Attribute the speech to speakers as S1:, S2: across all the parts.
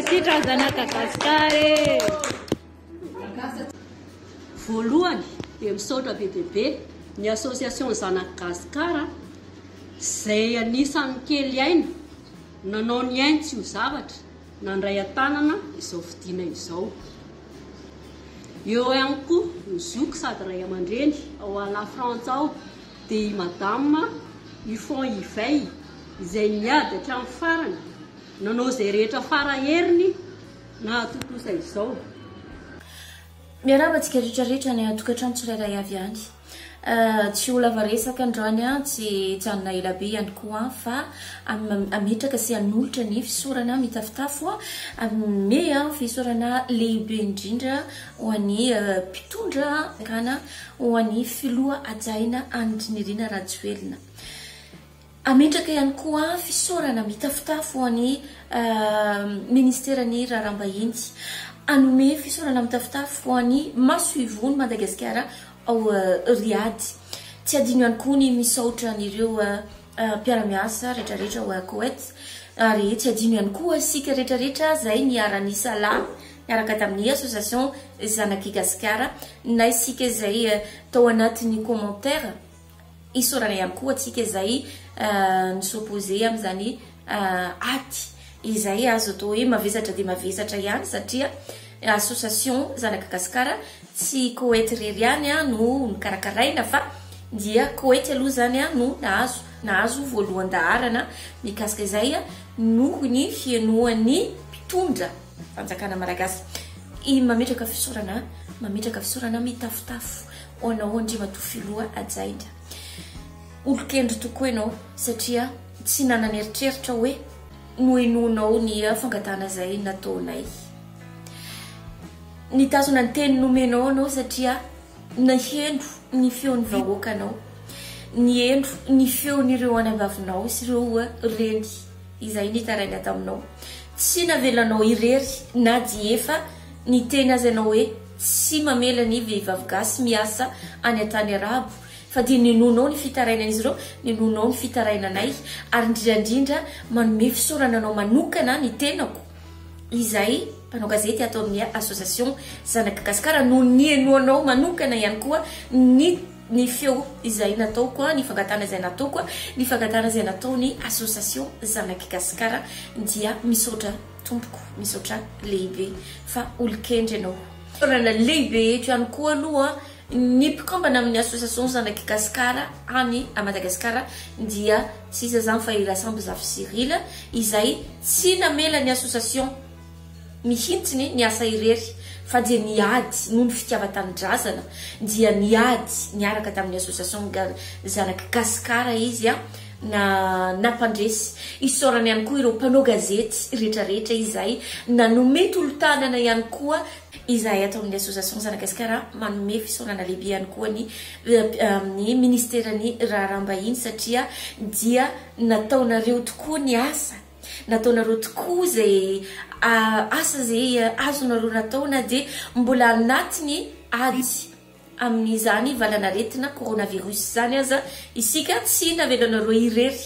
S1: Mankasitra zanaka Gasikara e! Voalohany dia misaotra be dia be ny association zanak'i Gasikara izay anisan'ny kely aina nanao ny ainy tsy ho zavatra nandray an-tanana izao fidiana izao. Eo ihany koa ny zoky sady ray aman-dreny ao à la Frantsa ao dia i Madame Yfon Yvey izay niady hatramin'ny farany nanao izay rehetra fara heriny nahatontosa izao.
S2: Miarahaba antsika rehetra rehetra any an-tokantrano tsirairay avy any. Tsy ho lava resaka androany an, tsy hijanona ela be ihany koa an, fa hametraka sy hanolotra ny fisaorana mitafotafo, hanome fisaorana lehibe indrindra ho an'ny mpitondra fanjakana, ho an'ny filoha hajaina Andry Nirina Rajoelina. Hametraka ihany koa fisaorana mitafotafo ho an'ny Ministeran'ny Raharaham-bahiny. Hanome fisaorana mitafotafo ho an'ny Masoivohon'i Madagasikara ao Riyadh. Tsy hadino ihany koa ny misaotra an'ireo mpiara-miasa rehetrarehetra ao Koweït. Ary tsy hadino ihany koa isika rehetrarehetra izay niara-nisalahy niaraka tamin'ny Association Zanak'i Gasikara na isika izay tao anatin'ny commentaire. Isaorana ihany koa antsika izay ni-s'opposer amin'izany ady izay azo atao hoe mavesatra dia mavesatra ihany satria association Zanak'i Gasikara tsy Koety irery ihany no nokarakaraina fa dia Koety aloha izany no nahazo nahazo voalohan-daharana mikasika izay noho ny fihenoan'ny mpitondra fanjakana malagasy. Mametraka fisaorana mametraka fisaorana mitafotafo Ho anao Andriamatoa Filoha hajaina. Olon-kendry tokoa ianao satria tsy nanan'eritreritra hoe nohenoinao ny fangatahana izay nataonay. Nitazona ny teny nomenao ianao satria naheno ny feon'ny vahoakanao, niheno ny feon'ireo anambavinao sy ireo reny. Izay nitaraina taminao. Tsy navelanao irery na dia efa niteny aza ianao hoe tsy mamela ny vehivavy gasy miasa any an-tany arabo fa dia ninoanao ny fitarainan'izy ireo, ninoanao ny fitarainanay ary indrindra indrindra manome fisaorana anao manokana ny tenako izay mpanao gazety ato amin'ny association Zanak'i Gasikara no nihenoanao manokana ihany koa ny ny feo izay nataoko, ny fangatahana izay nataoko, ny fangatahana izay nataon'ny association Zanak'i Gasikara dia misaotra tompoko, misaotra lehibe fa olon-kendry ianao. Fisaorana lehibe eto ihany koa aloha ny mpikambana amin'ny association Zanak'i Gasikara any Madagasikara dia tsy iza izany fa i Rasamby Zafy Cyril izay tsy namela ny association mihitsy ny asa irery fa dia niady noho ny fitiavan-tanindrazana dia niady niaraka tamin'ny association zanak'i Gasikara izy na nampandresy. Isaorana ihany koa ireo mpanao gazety rehetrarehetra izay nanome tolo-tanana ihany koa izahay ato amin'ny association zanak'i Gasikara manome fisaorana lehibe ihany koa ny amin'ny ministeran'ny raharaham-bahiny satria dia nataonareo tokoa ny asa. Nataonareo tokoa izay asa izay azonareo natao na dia mbola anatin'ny ady amin'izany valanaretina coronavirus izany aza isika, tsy navelanareo irery,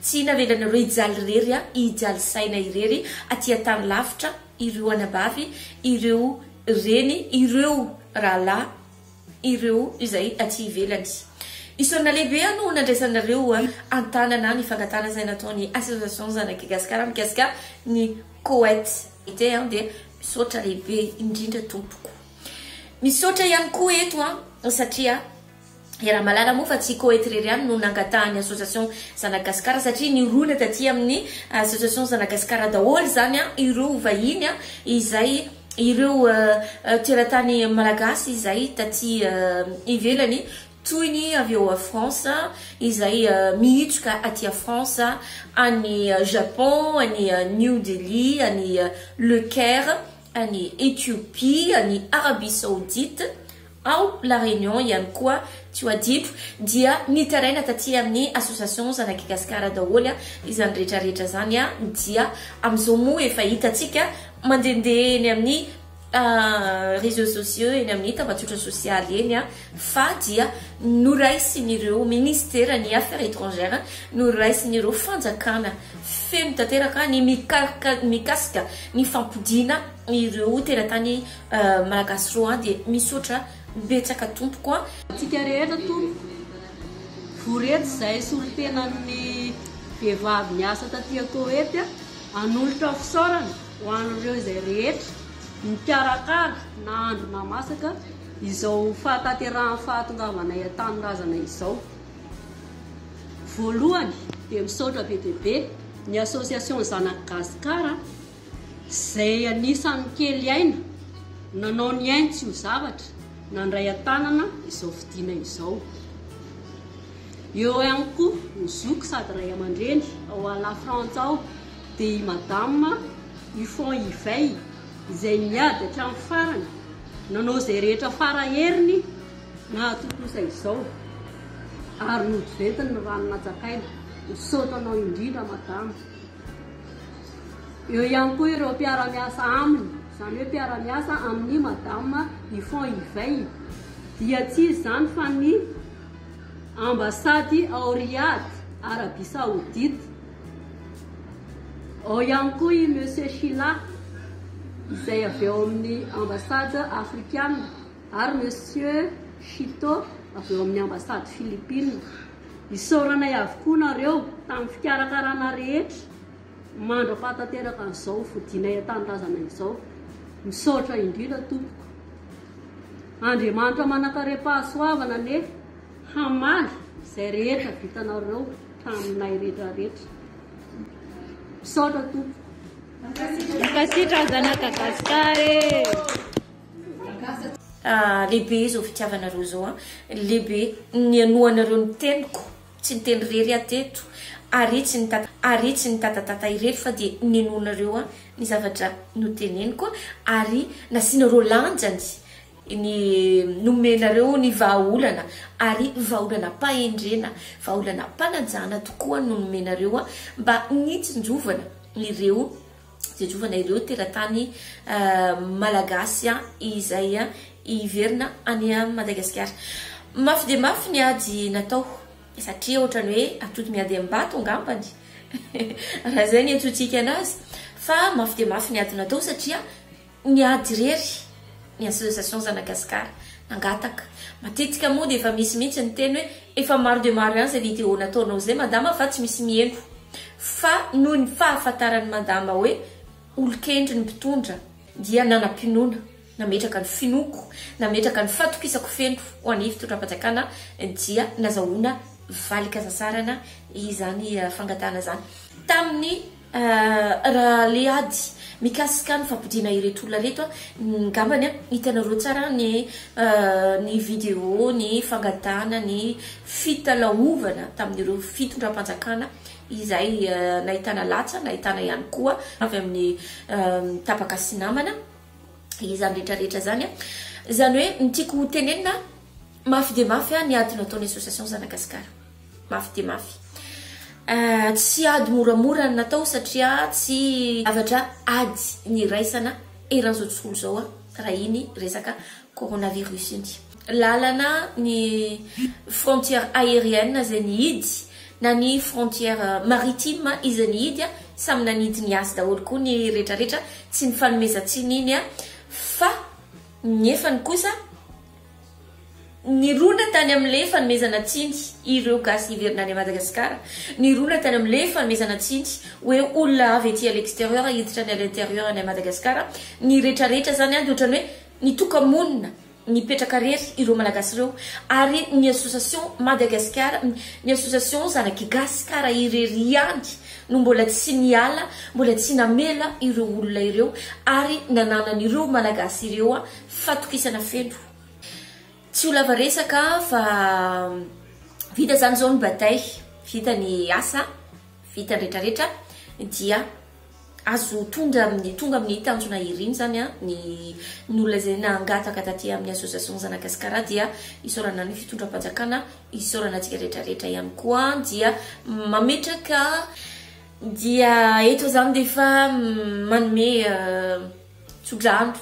S2: tsy navelanareo hijaly irery, hijaly saina irery aty an-tany lavitra ireo anabavy, ireo reny, ireo rahalahy. ireo izay aty ivelany. Isaorana lehibe no nandraisanareo an-tanana ny fangatahana izay nataon'ny Association Zanak'i Gasikara mikasika ny Koety. Dia misaotra lehibe indrindra tompoko. Misaotra ihany koa eto satria iaraha-mahalala moa fa tsy Koety irery ihany no nangatahan'ny Association Zanak'i Gasikara satria nirona taty amin'ny Association Zanak'i Gasikara daholo izany ireo vahiny izay Ireo teratany malagasy izay taty ivelany toy ny avy ao France izay mihitsoka aty France, any Japon, any New Delhi, any Le Caire, any Ethiopie, any Arabie Saoudite, ao La Réunion ihany koa tsy ho adino dia nitaraina taty amin'ny association Zanak'i Gasikara daholo izany rehetra rehetra izany dia amin'izao moa efa hitantsika mandehandeha eny amin'ny Réseaux sociaux, eny amin'ny tambajotra sosialy eny, fa dia noraisin'ireo ministera ny affaires étrangères, noraisin'ireo fanjakana feno tanteraka ny mikasika ny fampodiana ireo teratany malagasy roa. Dia misaotra betsaka tompoko a.
S1: Antsika rehetra tompoko, vory eto izahay solontenan'ny vehivavy niasa taty Koety hanolotra fisaorana ho an'ireo izay rehetra nikarakara nahandro na masaka izao fahatanterahan'ny fahatongavanay an-tanindrazana izao. Voalohany dia misaotra be dia be ny association Zanak'i Gasikara izay anisan'ny kely aina nanao ny ainy tsy ho zavatra nandray an-tanana izao fidiana izao. Eo ihany koa ny zoky sady ray aman-dreny ao à la Frantsa ao dia i Madame Yfon Yvey izay niady hatramin'ny farany nanao izay rehetra fara heriny nahatontosa izao ary nody ventiny ny rano natsakaina. Misaotra anao indrindra Madama. Eo ihany koa ireo mpiara-miasa aminy, izany hoe mpiara-miasa amin'i Madame Yfon Yvey dia tsy iza izany fa ny Ambasady ao Riyadh, Arabie Saoudite. Ao ihany koa i Monsieur Sheila izay avy ao amin'ny Ambassade Afrikana ary Monsieur Chito avy ao amin'ny Ambassade Philippine. Isaoranay avokoa nareo tamin'ny fikarakarana rehetra mandra-pahatanteraka an'izao fodianay an-tanindrazana izao. Misaotra indrindra tompoko. Andriamanitra manankarem-pahasoavana anie hamaly izay rehetra vitanareo taminay rehetra rehetra. Misaotra tompoko.
S3: Mankasitra zanaka Gasikara e!
S2: Lehibe izao fitiavanareo izao an! Lehibe ny hanohanareo ny teniko, tsy niteny irery aho teto, ary tsy nitata ary tsy nitatatata irery fa dia ninoanareo an ny zavatra noteneniko ary nasianareo lanjany ny nomenareo ny vahaolana ary vahaolana am-pahendrena, vahaolana am-panajana tokoa no nomenareo mba nitsinjovana ireo tsinjovana ireo teratany malagasy izay hiverina any Madagasikara. Mafy dia mafy ny ady natao satria ohatran'ny hoe atody miady am-bato angambany raha izay ny antsointsika anazy fa mafy dia mafy ny ady natao satria Niady irery ny association Zanagasikara, nangataka. Matetika moa dia efa misy mihitsy ny teny hoe efa maro dia maro ihany izay vidéo nataonao izay madama fa tsy misy miheno. Fa noho ny fahafantaran'i madama hoe olon-kendry ny mpitondra dia nanam-pinoana, nametraka ny finoako, nametraka ny fatokisako feno ho an'ny fitondram-panjakana dia nazahoana valin-kasasarana izany fangatahana izany. Tamin'ny Raha le ady mikasika ny fampodiana ireto olona ireto ngambany hitanareo tsara ny ny video ny fangatahana ny fitalaovana tamin'ireo fitondram-panjakana izay nahitana latsa nahitana ihany koa avy amin'ny tapaka sy namana izany rehetra rehetra izany izany hoe ny tiako ho tenenina mafy dia mafy ny ady nataon'ny association Zanagasikara. Mafy dia mafy. Tsy ady moramora ny natao satria tsy zavatra ady niraisana eran'izao tontolo izao raha iny resaka coronavirus iny. Lalana ny frontière aérienne izay nihidy na ny frontière maritime izay nihidy, samy nanidy ny azy daholo koa ny retraretra, tsy nifanomezan-tsiny iny fa nefany kosa Nirona tany amin'ilay fanomezana tsiny ireo gasy hiverina any Madagasikara. Nirona tany amin'ilay fanomezana tsiny hoe olona avy aty à l'extérieur hiditra any à l'intérieur any Madagasikara. Ny retraretra zany dia ohatran'ny hoe nitoka-monina, nipetraka rery ireo Malagasy ireo. Ary ny association Madagasikara, ny association zanak'i Gasikara irery ihany no mbola tsy niala, mbola tsy namela ireo olona ireo ary nananan'ireo Malagasy ireo fatokisana feno. Tsy ho lava resaka fa vita zany zao ny bataille, vita ny asa, vita ny retraretra dia azo tonga amin'ny tonga amin'ny tanjona iriny zany a ny ny olona izay nangataka taty amin'ny association Zanagasikara dia isaorana ny fitondram-panjakana, isaorana antsika retraretra ihany koa dia mametraka dia eto zany dia efa manome tsodrano.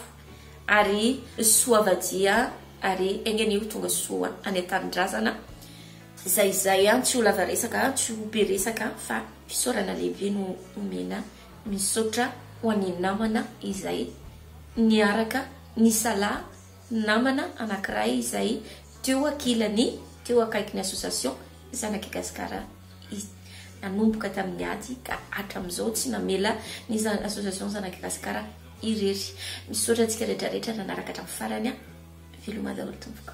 S2: Ary soavadia ary enga anie ho tonga soa any an-tanindrazana. Izay izay an, tsy ho lava resaka, tsy ho be resaka fa fisaorana lehibe no omena. Misaotra ho an'ny namana izay niaraka nisalahy namana anankiray izay teo ankilany, teo akaikin'ny association Zanak'i Gasikara nanomboka tamin'ny ady ka hatramin'izao tsy namela ny association Zanak'i Gasikara irery. Misaotra antsika rehetra rehetra nanaraka hatramin'ny farany. Veloma daholo tompoko.